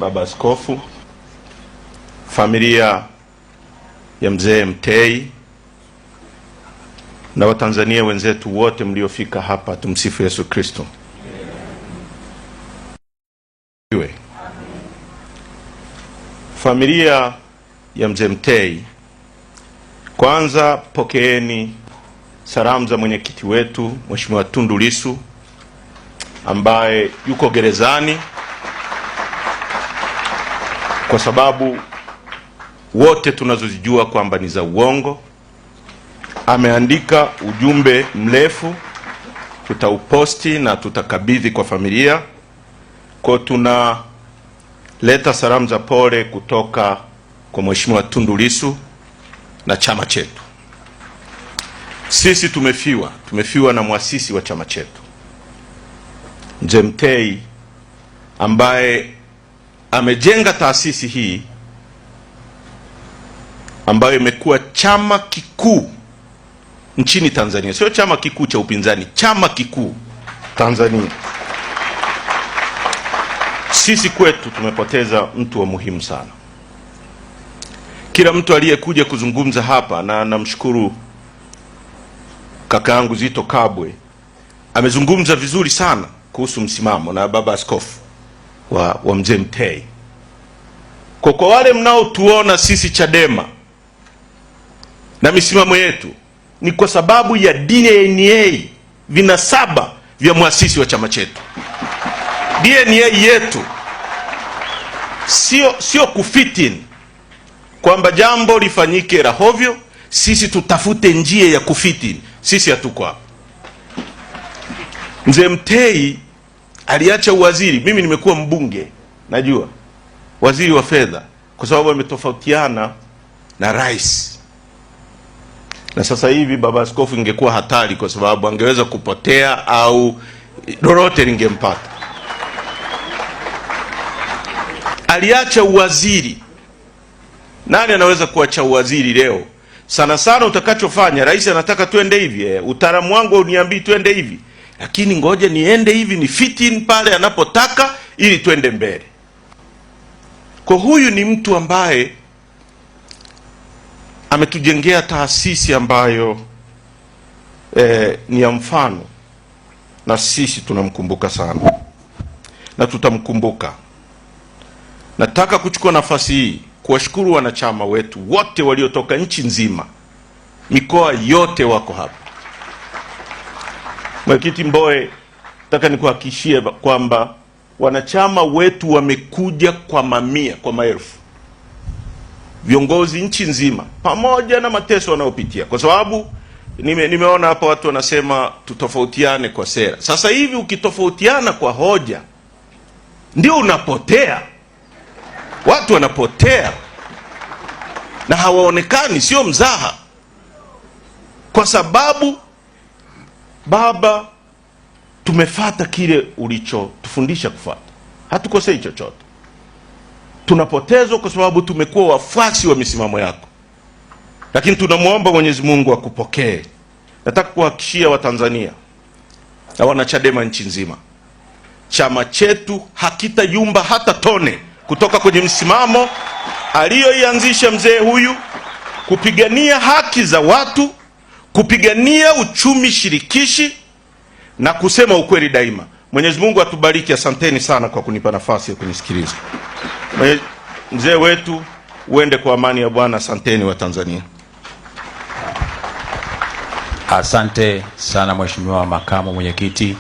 Baba Askofu, familia ya Mzee Mtei na Watanzania wenzetu wote mliofika hapa, tumsifu Yesu Kristo. Familia ya Mzee Mtei, kwanza pokeeni salamu za mwenyekiti wetu Mheshimiwa Tundu Lissu ambaye yuko gerezani kwa sababu wote tunazozijua kwamba ni za uongo. Ameandika ujumbe mrefu, tutauposti na tutakabidhi kwa familia. Kwa tunaleta salamu za pole kutoka kwa Mheshimiwa Tundu Lissu na chama chetu. Sisi tumefiwa na mwasisi wa chama chetu Mzee Mtei ambaye amejenga taasisi hii ambayo imekuwa chama kikuu nchini Tanzania, sio chama kikuu cha upinzani, chama kikuu Tanzania. Sisi kwetu tumepoteza mtu wa muhimu sana. Kila mtu aliyekuja kuzungumza hapa, na namshukuru kaka yangu Zito Kabwe amezungumza vizuri sana kuhusu msimamo na baba askofu wa Mzee Mtei. Kwa wale mnaotuona sisi Chadema na misimamo yetu ni kwa sababu ya DNA, vinasaba vya mwasisi wa chama chetu. DNA yetu sio kufitin kwamba jambo lifanyike rahovyo, sisi tutafute njia ya kufitin. Sisi hatuko hapa. Mzee Mtei aliacha uwaziri, mimi nimekuwa mbunge, najua waziri wa fedha, kwa sababu ametofautiana na rais. Na sasa hivi baba askofu ingekuwa hatari, kwa sababu angeweza kupotea au lolote lingempata. Aliacha uwaziri. Nani anaweza kuacha uwaziri leo? Sana sana utakachofanya, rais anataka twende hivi, utaalamu wangu uniambii twende hivi, lakini ngoja niende hivi, ni fit in pale anapotaka ili twende mbele. Kwa huyu ni mtu ambaye ametujengea taasisi ambayo ni ya mfano, na sisi tunamkumbuka sana na tutamkumbuka. Nataka kuchukua nafasi hii kuwashukuru wanachama wetu wote waliotoka nchi nzima, mikoa yote wako hapa. Mwenyekiti Mbowe, nataka nikuhakikishie kwamba wanachama wetu wamekuja kwa mamia, kwa maelfu, viongozi nchi nzima, pamoja na mateso wanayopitia, kwa sababu nimeona hapa watu wanasema tutofautiane kwa sera. Sasa hivi ukitofautiana kwa hoja ndio unapotea. Watu wanapotea na hawaonekani, sio mzaha, kwa sababu baba, tumefata kile ulichotufundisha kufata, hatukosei chochote. Tunapotezwa kwa sababu tumekuwa wafuasi wa misimamo yako, lakini tunamwomba Mwenyezi Mungu akupokee. Nataka kuhakikishia Watanzania na wanachadema nchi nzima, chama chetu hakitayumba hata tone kutoka kwenye msimamo aliyoianzisha mzee huyu, kupigania haki za watu, kupigania uchumi shirikishi na kusema ukweli daima. Mwenyezi Mungu atubariki. Asanteni sana kwa kunipa nafasi ya kunisikiliza. Mzee wetu uende kwa amani ya Bwana. Asanteni wa Tanzania. Asante sana Mheshimiwa Makamu Mwenyekiti.